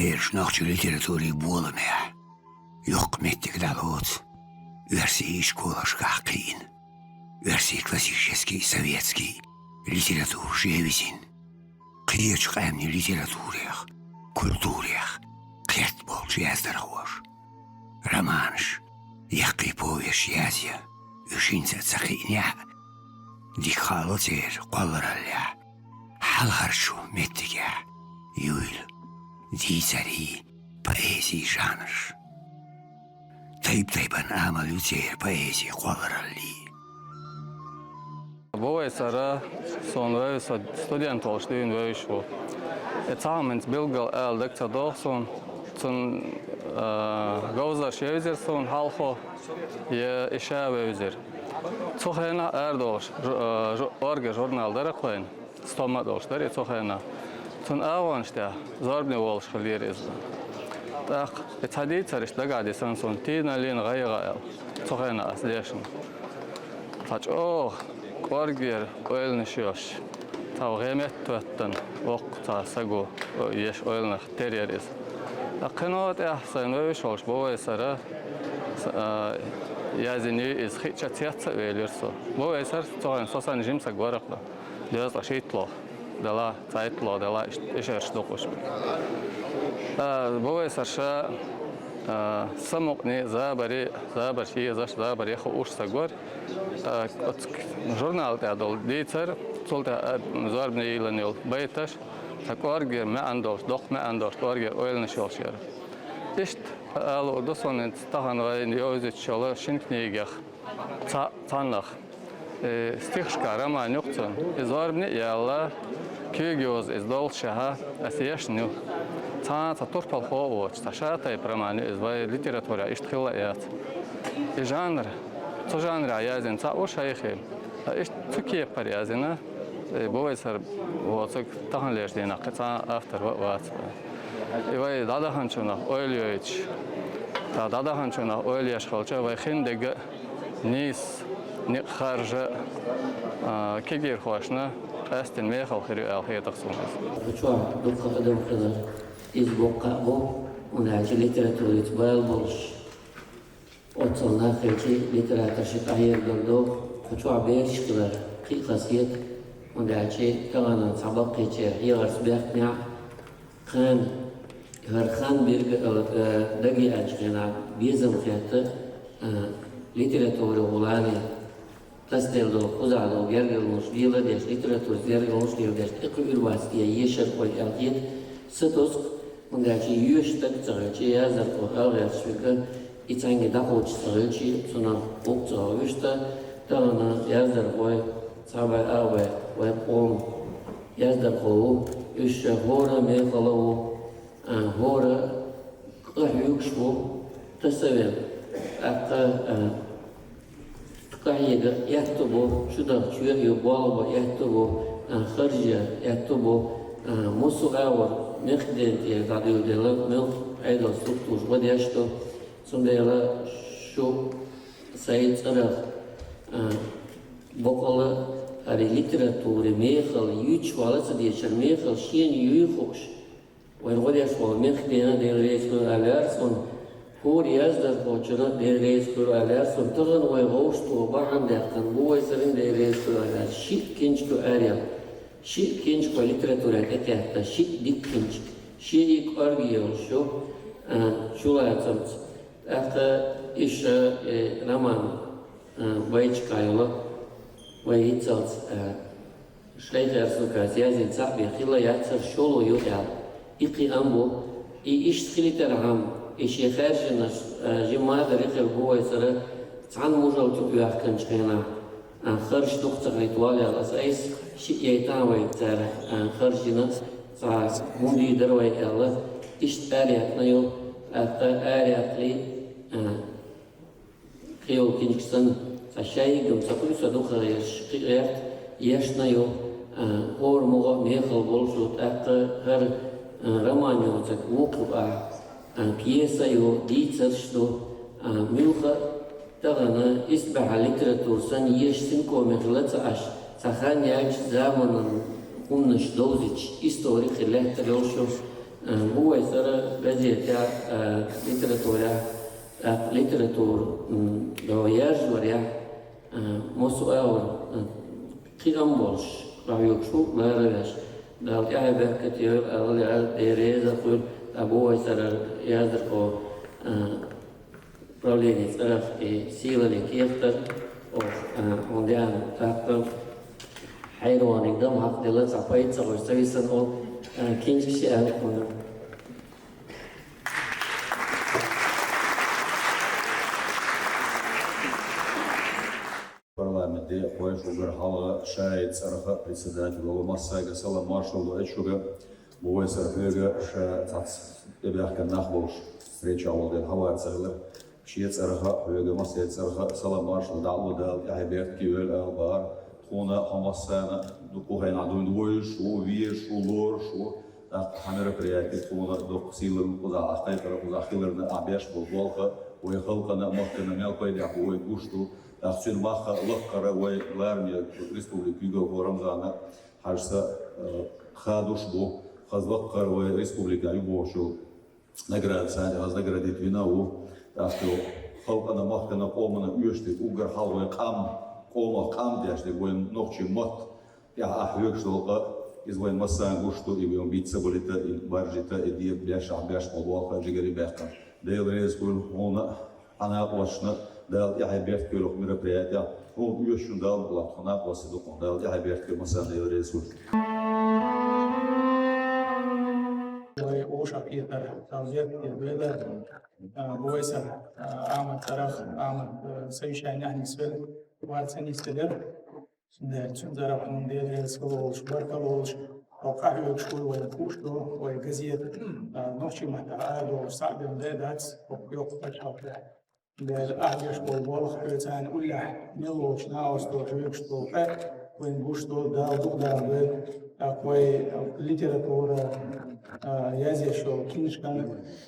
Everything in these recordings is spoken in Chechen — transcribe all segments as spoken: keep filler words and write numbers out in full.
Эрчу нохчийн литературин боламехь йоккха меттиг дӀалоцу оьрсийн школашкахь кхиъна, оьрсийн классический, советский литература шен висина. Кхечу къаьмнийн литературех, культурех кхетта болчу яздархоша. Романаш, яккхий повесташ язъян, уьш хӀинца а ца кхиънехь а, дика хаало церан кхоллараллехь, хьалхарчу меттигехь юйла дийцарийн, поэзийн жанраш. Тайп-тайпана амал ю церан поэзин кхоллараллин. Бовайсара суна вевза, со студент волуш дуьйна вевзаш ву. И цхьа хӀума хӀинца билггал ала дага ца догӀу суна. Цуьнан, а, говзарш евзира суна хьалхо, я и ша вевзира. Цу хенахь арадолуш жу-, а, жу-, «Орга» журнал дара кхойна. Стомма а долуш дара и цу хенахь. Цуьнан агӀонаш тӀехь зорбане волуш хиллера иза. ТӀаккха и цхьа дийцар иштта дагахь дисна суна, «Тийналлин гӀайгӀа» аьлла, цу хенахь ас дешна. Цхьа чӀогӀа кӀоргера ойланаш йолуш, цхьа гӀеметтахӀоьттина воккха цхьа саго еш ойланах тера яра иза. Ткъа кхин а тӀехь сайна вевзаш волуш Бовайсара, с-, а, язйина ю иза, хиъча цец а велира со. Бовайсар цу хенахь со санна жима саг вара-кх. Дезткъа шийтталгӀа дала, цхьайтталгӀа дала, иштта эшарш дукха уьш. А, Бовайсар ша, а, самукъане, забаре, забарш езаш, забаре хууш саг вара. А, оцу журнал тӀехь долу дийцар, цул тӀехь, а, зорбане йиллина йолу байташ, цхьа кӀоргера маьӀна долуш, доккха маьӀна долуш, кӀоргера ойланаш йолуш яра. Иштта ала луур ду суна хӀинца тахана вайна йовзуьйтуш йолу шина книгех цхьа-, цхьаннах. Э, стихашкахь роман ю-кх цуьнан. Иза зорбане а яьлла, куьйга йоза иза доллушехь, аса ешна ю. Цхьа а цхьа турпалхо а воцуш, цхьа шатайпа роман ю иза, вайн литературехь иштта хилла а яц. И жанр, цу жанрехь язйина цхьаъ ву шайхе. Ткъа иштта цу кепара язйина, э, Бовайсар воцург таханлерчу дийнахь кхин цхьа а автор ва а вац. И вай дӀадаханчунах ойла йойтуш, тхан дӀадаханчунах ойла еш хилча, вай хин дерг а нийса, некъ харжа, а, кегийрхошна къаьсттина мехала хир ю аьлла хета-кх суна иза. Чохь дуккха адам хилар, иза боккха а бу, хӀунда аьлча литературица бала болуш, оццул нах хилча, литераторша къахьега догӀу, кху чохь бераш хилар кхин а хазахета, хӀунда аьлча тахана цхьа баккхийчеран хьехарца баьхкинехь, кхана хӀара хан бирг а, а, дагеанчу хенахь безам хетта, а, литература гӀулане тасделла долу, кхузахь долу гергарлонаш леладеш, литературца гергарлонаш леладеш, тӀекхуьур бац те ешархой аьлла хета, са тосу, хӀунда аьлча йоьшуш стаг ца хилча, яздархо ала гӀерташ верг а, и цхьаьнгге дӀакхочуш ца хилча, цунах гӀуллакх ца хилча, тахана яздархой, цхьа бӀе, ах бӀе вайн къоман яздархо ву, уьш хӀора мехала ву, а, хӀора къахьоьгуш ву, тасавелла. ТӀаккха, а, къахьега аьтту бу, чу даха чоь а ю, болх бан аьтту бу, а, харжа аьтту бу, а, массо а агӀор мехкан ден тӀера дӀадуьйладелла, муьлхха Ӏедалан структураш гӀо деш ду. Цундела шу сайн цӀарах, а, боккъала хӀара литературин мехала юьйцуш вала ца дезачара, мехала шена юй хууш, вайна гӀо деш волу мехкан дена Дела реза хуьлда аьлла лаьара суна, хӀора яздархочунна Дела реза хуьлда аьлла лаьара суна, тахана вай вовшахтоха бахьана даьккхина Бовайсарна Дела реза хуьлда аьлла лаьара. Шиъ книжка ю аьлла, шиъ книжка вай литературехь тӀекхетта, шиъ дика книжка, шиъ кӀорга йолуш ю, а, чулацамца. ТӀаккха иша, э, роман, а, байташкахь йолу, вай хӀинццалц, а, Шайхи Арсукас язйина цхьаъ бен хилла яцара шолгӀа ю аьлла. И кхин а ма бу. И иштта хилийтархьама, и шен хаьржинарш, а, жимма а дар хир Бовайсара, цхьана мужал чу а йоьхкинчу хенахь, а, харжаш дукха ца хилийта вала аьлла, аса айса шиъ яйтахьа вай цара, а, харжина, цхьа хӀума дийр дара вай аьлла, иштта араяьккхина ю, тӀаккха араяьккхале, а, кхин йолу книжка санна, цхьа шайгам ца кхуьу со дукха гӀерташ, кхин гӀерта ешна ю, а, хӀора могӀа а мехала болуш ю, тӀаккха хӀара, а, роман йоцург вукху а, а, пьеса ю, дийцарш ду, а, муьлхха а тахана исбаьхьа литература санна езаш синкъоме хилла ца Ӏаш, цхьа хан яьлча заманан хӀуманаш довзуьйтуш, истори хир лаьттар йолуш ю. Э, бу вай сара газетехь, э, литературехь, тӀаккха литература, м, до яржларехь, э, массо а агӀор, э, кхин а болуш, къахьоьгуш ву, лара а веш. Дала тӀаьхье беркате йойла, ала лаьара, Дела реза хуьлда, а бу вай сара яздархо, э, управление цӀарах и сийлаллин кехатар, оха, а, хьуна деана тапкъа, хьайрваниг дам хьакъ делла цхьа пайда ца хуьлуш ца висана, оха, а, кинчкаш яьлла хьуна. Парламент декъахойша уггар хьалха шайн цӀарах председатель волу массаьрга салам маршалла ду шуьга, бу вай сара хьоьга ша цхьацца тӀебаьхкина нах болуш встреча волу дела хьавар ца хилар. Шен цӀарах а, хьоьга массеран цӀарах а салам маршалла дӀа а ло, Дала тӀаьхье беркате йойла ала бахара. Тхуна хьо массарна дукха хенахь дуьйна вуьйцуш ву, везаш ву, лоруш ву. ТӀаккха хьан мероприятие тхуна доккха сийлалла кхузахь, ахь кхайкхар кхузахь хиларна, ахь беш болу болх вай халкъана а, махкана а мел пайдехь бу вайна гуш ду. ТӀаккха цуьнан мах а лаккхара вай лараме республика куьйгалхо Рамзана Хьаьжас, э, хадуш бу, хаза лаккхара вай республика ю бохучу награда царна хаза наградит вина а ву. ТӀаккха халкъана, махкана, къомана оьшуш дерг уггар хьалха вай къам, къомах къам деш дерг вайн нохчийн мотт тӀехь ахь хьоьгуш долу къа, иза вайн массарна гуш ду, и вайн биц ца балийта, и баржийта, и де беш ахь беш болу болх а жигарий баьккхина. Дела реза хуьлда хьуна а, хьан накъосташна а, Дала тӀаьхье беркате йойла хӀокху мероприятехь. Хьуна оьшучунна Дала ма лахь, тхо накъостий ду хьуна, Дала тӀаьхье беркате йойла массарна, Дела реза хуьлда. Вай вовшахкхетар, Дала беркате йойла, а, вай сара, а, Ахьмад цӀарах, Ахьмад, а, совещанехь нисвелла, вар ца нисделира. Цундела цуьнан цӀарах хьуна Дела реза хуьлда олуш, баркалла олуш, хьо къахьоьгуш вуй, вайна хууш ду, вай газета, а, нохчийн маттахь арадолуш схьа а бина де дац, хӀокху йоккха пачхьалкхехь. Дела ахь беш болу болх хьоьца уллехь мел волчу накъосто хьоьгуш долу къа вайна гуш долу, Дала дукха дахадойла, тӀаккха вай литература, а, язъеш йолу киншкан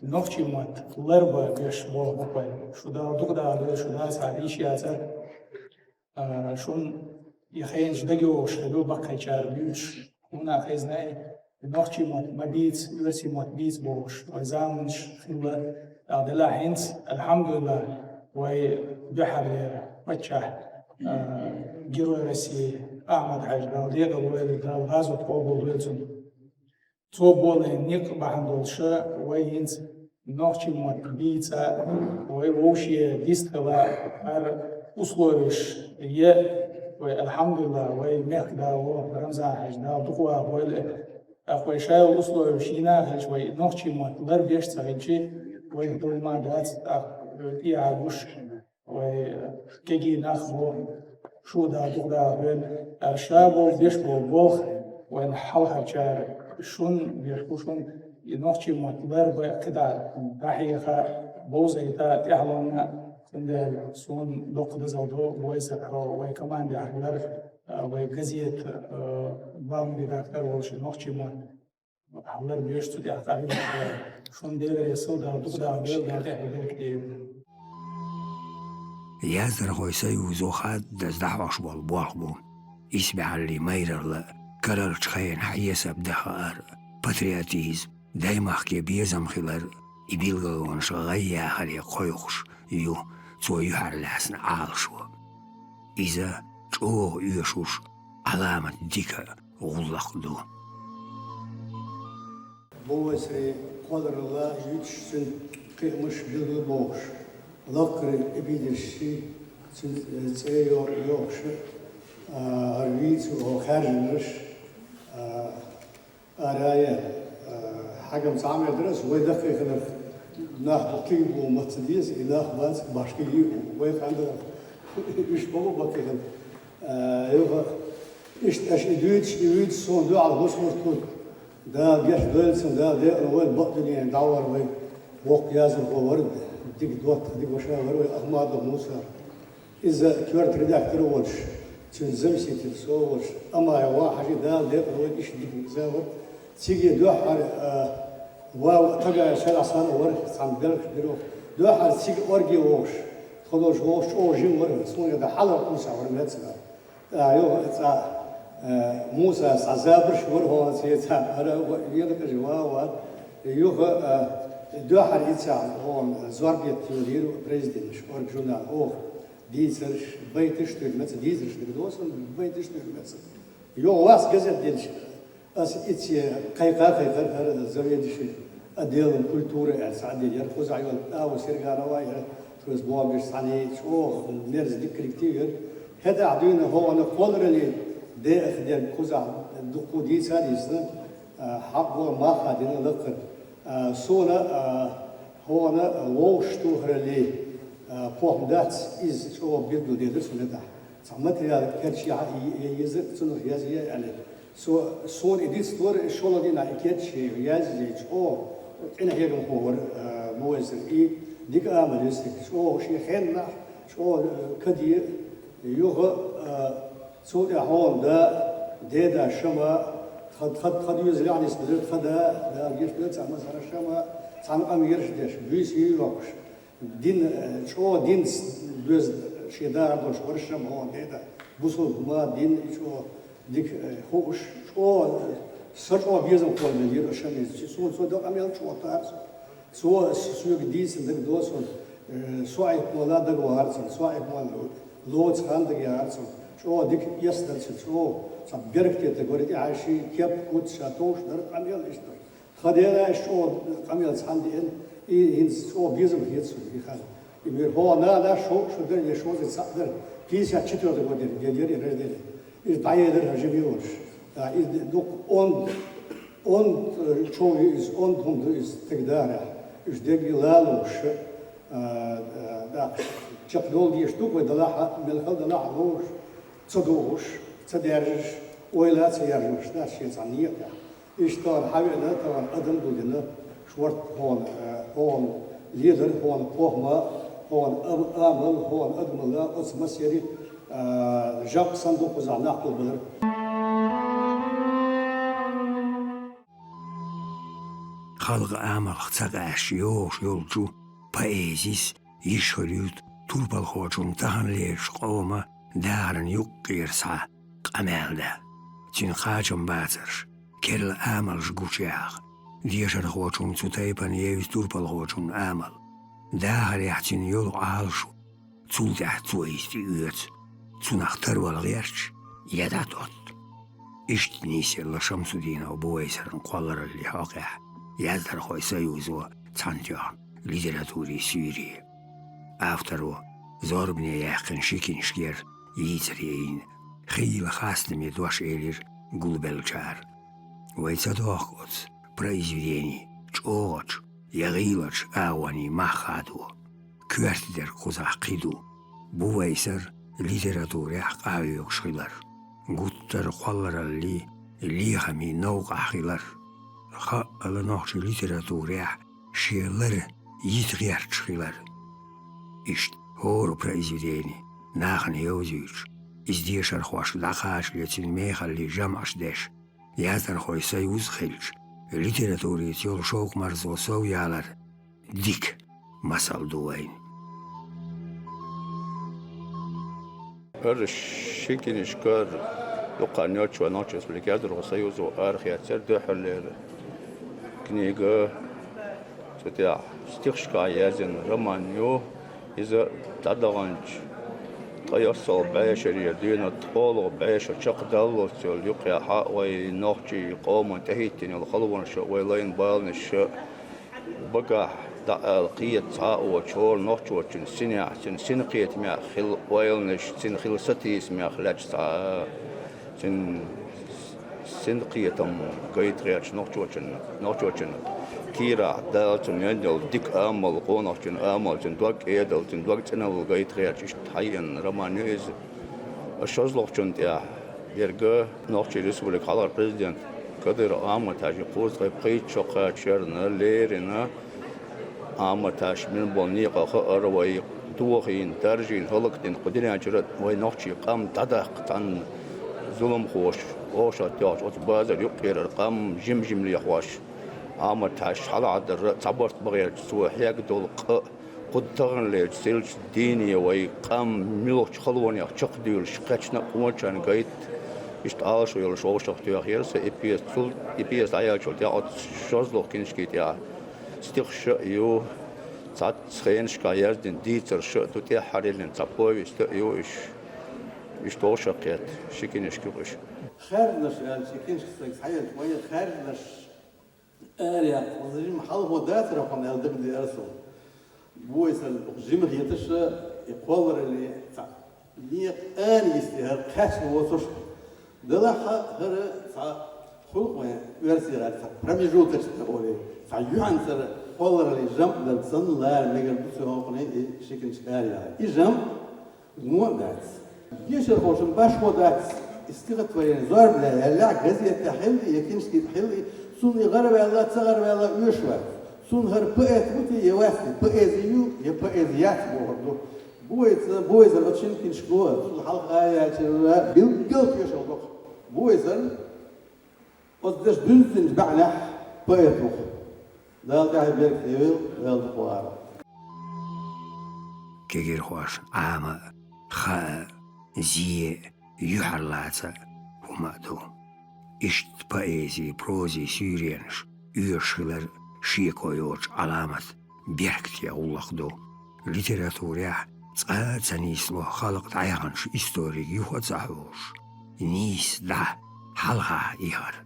нохчийн мотт ларбан беш болу бу вай. Шу Дала дукха дахадойла, шу Дала цхьа йиш яцара. А, шуна и хенаш дагайогӀуш хир ду баккхийчара буьйцуш, хӀунда аьлча хезна и нохчийн мотт ма бийца, оьрсийн мотт бийца бохуш, вай заманаш хилла. ТӀаккха делахь хӀинца, алхьамдулиллахӀ, вай дуьххьарлера паччахь, а, Герой России Ахьмад-Хьаьжа, Дала декъала войла, Дала гӀазот къобалдойла цуьнан. Цо болийна некъ бахьана долуша вай хӀинца нохчийн мотт бийца, вай вовшийн дистхила хӀара условиш е, вай, алхьамдулиллахӀ, вай мехкан да ву Рамзан-Хьаьжа, Дала дукха вахавойла. ТӀаккха вай шайолу условиш йина а хилча, вай нохчийн мотт ларбеш а ца хилча, вайна хӀума дац, тӀаккха тӀехьа гуш. Вай кегий нах бу, шу Дала дукха дахадойла, аьлла ша болу беш болу болх вайна хьалхарчара шун беш бу, шун и нохчийн мотт ларбан кхидӀа дӀахьеха, бовзийта тӀаьхьалонна, цундела суна доккха дозалла ду вай сарахь, вай командехь хилар, а, вай газета, а, главный редактор волуш нохчийн мотт. Хьалар беш цу тӀехь къахьоьгуш вара. Шуна Дела реза хуьлда, Дала дукха дахадойла, Дала тӀаьхье беркате йойла. Яздархойн союзо хаддаза дӀахьош болу болх бу. Исбаьхьаллин майралла, карарчу хенахь хьесап дан хаар, патриотизм, даймахке безам хилар, и билгалонаш гӀайяхаре кхойкхуш ю цо юьхьарлаьцна Ӏалашо. Иза чӀогӀа оьшуш, Ӏаламат дика гӀуллакх ду. Боввайсарий кхолларалла юьтуш цуьнан кхиамаш билгал бохуш, лаккхара эпидершший цуьнан цӀе йо-, йохуш, а, хӀара вийцу хӀо хаьржинарш, а, арая, а, хьагам цхьа а мегар ас, вай даккхий хиларх нах бу кхин бу маца деза, и нах бац, башки йий бу, вай кхандара уьш бу баккхий хилар. А, юха, иштта аша и дуьйцуш, и вуьйцуш суна дуьхьал хӀусамаш кхуьйту. Дала гечдойла цунна, Дала декъала войла, бакъ дуьненна дӀавахара вай воккха яздархо вара, дика доттагӀа, дика ваша вара вай Ахмадов Муса. Иза коьрта редактор а волуш, цуьнан заместитель со а волуш, Амаев Вахьажи, Дала декъала войла, иштта дика веза вара. Цига дуьххьара, а, Вава Тагай шарахь санна вара, цхьана белхаш бира. Дуьххьара цига орге вогӀуш, тхо долуш вогӀуш чӀогӀа жима вара, суна и дан хьалха къуьйсуш вара меца. ТӀаккха юха цкъа, э, Мусас цхьа забарш вара хьуна цецан, хӀара векъа кӀажа ван ван. Юха, а, дуьххьара иццехь хьуна зорбетта йолийра президенташ, «Орга» журнал, оха дийцарш, байташ туьйхира меца, дийцарш дика доцу, байташ туьйхира меца. Юха вас газет динчу, ас ицце кхайкха-кхайкхара хӀара заведующий отделом культуры аьлла цхьа а дина яра, кхузахь йолу Ава Серганова яра, тхоьца богуш цхьаьна чӀогӀа мерза дика коллектив яра. ХӀетахь дуьйна хӀокхуьнан кхоллараллин декъах дерг кхузахь дуккха дийца а дийцина, а, хьакъ бан мах а дина лакхара. А, суна, а, хӀокхуьнан вовшахтохараллин, а, похӀма дац, иза чӀогӀа билгалделира суна тӀехь. Цхьа материал кечъяхьа, и, и, иза цунах язъе аьлла. Со, суна и дицдора, и шолгӀа дийнахь и кечъян язъе, чӀогӀа къинхьегамхо вара, а, Бувайсар. И дика амал ю стеган. ЧӀогӀа шен хеннахь, чӀогӀа, а, каде, юха, а, Цул тӀаьхьа хьуна да, деда Шама, тхан, тхан, тхан доьзалехь нисбелира тхан да, Дала гечдойла цхьа масала Шама, цхьана къам ерш деш, буьйса йоккхуш. Дин, э, чӀогӀа динца доьзна шен дахар долуш вара Шама хьуна деда. Бусулба хӀума, дин, и чӀогӀа дика, э, хууш, чӀогӀа, э, са чӀогӀа безам кхоллабелира Шамица. Суна цо дан къамел чӀогӀа тара со. Цо соьга дийцина дагадо суна, э, со Ӏехамолла дагавахара цунна, со Ӏехамолла лоцу хан дагаяхара цунна. ЧӀогӀа дика эс дара цуьнан, чӀогӀа цхьа беркате стаг вара, тӀаьхьа шен кеп, куц ша товш дара, къамел иштта дара. Тхан дена аьлча чӀогӀа къамел цхьаьна деана, и хӀинца чӀогӀа безам хета суна и хан. И мера хӀокху нана шо, шо дара, я шозза цхьаъ дара, пятьдесят четвёртый год дара, дера и рождение. Иза дӀаелира хӀара жима йолуш. Да, иза дукха онда, онда, э, чов ю иза, онда хӀума ду иза стеган дахарехь. Уьш дерриге лалуш, а, а, даккха чекхдала дезаш ду вай, далахь а, мелхал далахь а лоруш, ца дугӀуш, ца даьржаш, ойла а ца яржош дац шен цхьа некъа тӀехь. Иштта тахана хьан веана, тахана адам гулдина, шорта хӀокхуьнан, э, хӀокхуьнан лелар, хӀокхуьнан похӀма, хӀокхуьнан ам-, амал, хӀокхуьнан адамалла, оцу массеран, э, жамӀ санна ду кхузахь нах гулбелар. Халкъан амалх ца къаьсташ йогӀуш йолчу поэзис йиш хир ю турпалхочун таханлерчу къоман дахаран юккъера схьа къамел дан. Цуьнан кхачамбацарш, керла амалш гучуяха, дешархочун цу тайпана евза турпалхочун амал. Дахарехь цуьнан йолу Ӏалашо, цул тӀаьхьа цо иза тӀеоьцу, цунах тарвала гӀерташ, я дӀатотту. Иштта нийсъелла Шамсудинов Бувайсаран кхоллараллин хьокъехь Яздархойн союзо цхьаьнатоьхна литературин суьйре. Авторо зорбане яьккхина ши киншка яра йийцаре йина, хийла хастаме дош элира гулбеллачара. Вай ца дохку оцу произведенин чӀогӀачу я гӀийлачу агӀонийн мах хадо. Коьртадерг кхузахь кхин ду. Бувайсар литературехь къахьоьгуш хилар, гуттар а кхоллараллин, лехамийн новкъахь хилар, хаъала нохчийн литературехь шен лар йита гӀерташ хилар. Иштта хӀора произведени нахана йовзуьйтуш, иза дешархошка дӀакхачале цуьнан мехаллин жамӀаш деш, Яздархойн союз а хилча, литературица йолу шовкъ-марзо сов ялар дика масал ду вайна. ХӀара ши кинишка юккъехь ночван нохчийн республикан Яздархойн союзо арахецира дуьххьарлера книга. Цу тӀехь стихашкахь яздина роман ю. Иза дӀадаханчу ткъе ялх бӀешерера дуьйна тхолгӀа бӀешо чекхдаллалц йолу юккъехь вай нохчийн къоман тӀехӀиттина йолу халонаш а, вай лайна баланаш а, багахь дӀаала кхета цхьа а воцуш, хӀора нохчочун синехь, цуьнан синкхетамехь хилла ойланаш, цуьнан хилла сатийсамех лаьтташ цхьа а, цуьнан синкхетам гайта гӀерташ нохчочун, нохчочун кийрахь Дала цунна ян йолу дика амал, къонахчун амал, цуьнан дог кӀедал, цуьнан дог цӀеналла гайта гӀерташ иштта хьаеана роман ю иза. ШозлагӀчунна тӀехь ерг Нохчийн Республикан хьалхара президент Кадыров Ахьмад-Хьаьжин кхузткъе пхийтта шо кхачарна лерина Ахьмад-Хьаьжас бина болу некъа хаар вай дохийна, даржийна, хӀаллакдина кху дуьнен чуьра вай нохчийн къам дӀадаккха цхьана зуламхоша вовшахтоьхча оцу базар юккъера къам жим-жим лехош, Ахьмад-Хьаьжас хьалхадара цхьа барт бахьерча цо хьегна долу къа а, кху таханлерчу сирачу дийне вай къам муьлхачу халонех чекхдуьйлуш кхечна а къонахчарна гайта, Иштта Ӏалашо йолуш вовшах тоьхнера со и пьеса. Цул и пьеса дӀаяьллачул тӀаьхьа оцу шозлагӀа киншки тӀехь стихаш а ю, цхьацца хенашкахь яздина дийцарш а ду, тӀаьххьара йиллина цхьа повесть а ю, иштта, иштта вовшах кхетта ши киншка ю-кх уьш. Хаьржинарш аьлча, и киншка стаг схьаелча, вайн хаьржинарш ара яккха, жима хьалхо дацара хьуна аьлла дагадеара суна. Бой санна, жима хеташ а, и кхолларалле цхьа некъа ана йисте хӀара кхаьчна воцурш. Делахь а хӀара цхьа хуьлу-кх вайн оьрсийн гӀалахь цхьа промежуточный олий, цхьа юьхьанцара кхолларалле жамӀ дерг санна лара мегар ду цу хӀокхуне и ши киншка ара яхар. И жамӀ вон а дац. Дешархошна башхо дац и стихотворени зорбане яьллехь, газетехь хилла, я киншки тӀехь хилла, цунна и гӀараваьлла, ца гӀараваьлла оьшуш вац. Цунна хӀара поэт ву те я вац те, поэзи ю я поэзи яц бохург ду. Бойза, Бойзара оцу шина киншко, цул хьалха ара яьллачарна билггал тоьшалла ду-кх. Бойзара оцу дешан дуьззинчу баьӀнехь поэт ву-кх. Дала тӀаьхье беркате йойла, Дала дукха вахара. Кегирхошна Ӏама а, хаа а, зе а, юьхьарлаца а хӀума а ду. Иштта поэзин, прозин суьйренаш оьшуш хилар шеко йоцучу Ӏаламат беркате гӀуллакх ду. Литературехь цкъа а ца нийсло халкъан дӀаяханчу историг юха а ца хьожуш, нийса дӀа хьалха а ихар.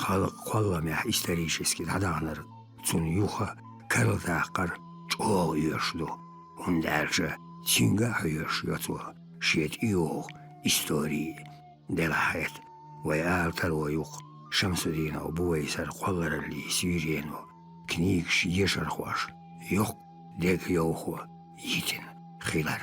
Халкъан кхолламехь исторически дӀадаханарг цунна юха а карладаккхар чӀогӀа оьшуш ду, хӀунда аьлча цуьнга а хьоьжуш йо цо шен тӀейогӀу истори. Делахь хӀета, вай ала таро ю-кх Шамсудинов Буайсаран кхоллараллин суьйрено книгаш ешархошна йоккха дегайовхо йитина хилар.